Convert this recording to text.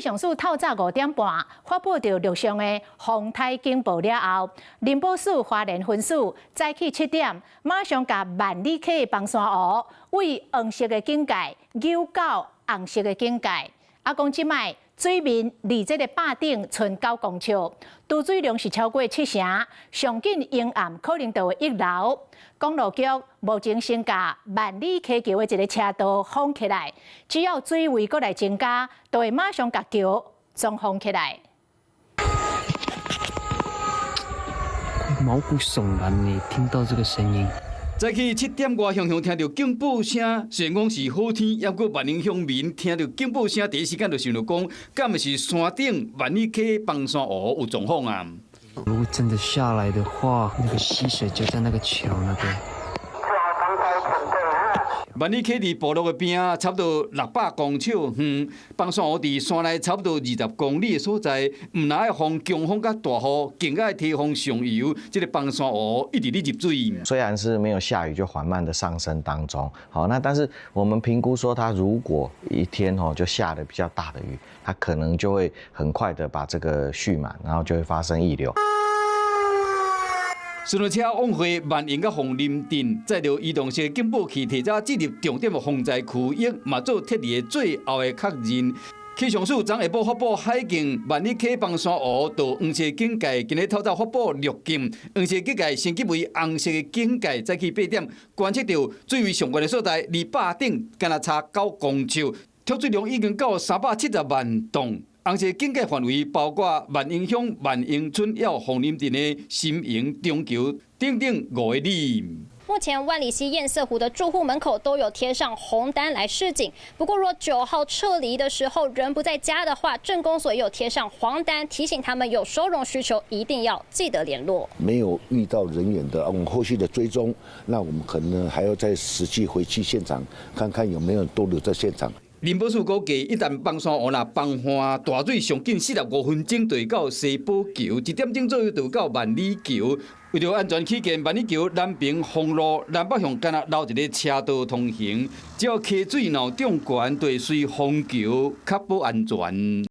上署透早5點半發布著陸上的風颱警報了後，林保署花蓮分署早起7點，馬上共萬里溪崩山湖對黃色的警戒扭到紅色的警戒。啊，講這擺水面離這个壩頂賰9公尺，貯水量是超過七成，上緊沿岸可能就會溢流。公路局目前先共萬里溪橋的一个車道封起來，只要水位閣來增加，就會馬上共橋總封起來。毛骨悚然呢，聽到這個聲音。早起7點外，雄雄聽著警報聲，雖然講是好天，猶過萬寧鄉民聽著警報聲，第一時間就想著講，敢是山頂萬里溪崩山湖有狀況啊？如果真的下來的話，那個溪水就在那個橋那邊。萬里溪佇部落的邊仔，差不多600公尺遠，崩山湖佇山內差不多20公里的所在，毋但愛防強風佮大雨，更愛提防上游這个崩山湖一直咧入水。雖然是沒有下雨，就緩慢的上升當中，好，那但是我們評估說，它如果一天哦就下了比較大的雨，它可能就會很快的把這個蓄滿，然後就會發生溢流。巡邏車往回萬榮佮鳳林鎮，載著移動式警報器，提早進入重點的風災區域，嘛做撤離的最後的確認。氣象署昨下晡發布海景萬里溪崩山湖到黃色警戒，今日透早發布綠警，黃色警戒升級為紅色的警戒。早起8點觀測著水位上懸的所在，離壩頂敢若差9公尺，蓄水量已經到370萬噸。紅色警戒範圍包括萬榮鄉萬榮村、還有鳳林鎮的新營、中橋等等5个里。目前萬里溪堰塞湖的住戶門口都有貼上紅單來示警。不過，若9號撤離的時候人不在家的話，鎮公所也有貼上黃單，提醒他們有收容需求，一定要記得聯絡。沒有遇到人員的，我們後續的追蹤，那我們可能還要再實際回去現場，看看有沒有多留在現場。林保署估計，一旦崩山湖若崩旱，大水上緊45分鐘就會到西寶橋，1點鐘左右就到萬里橋。為著安全起見，萬里橋南平封路，南北向干焦留一个車道通行。只要溪水若漲懸，就會隨封橋，確保安全。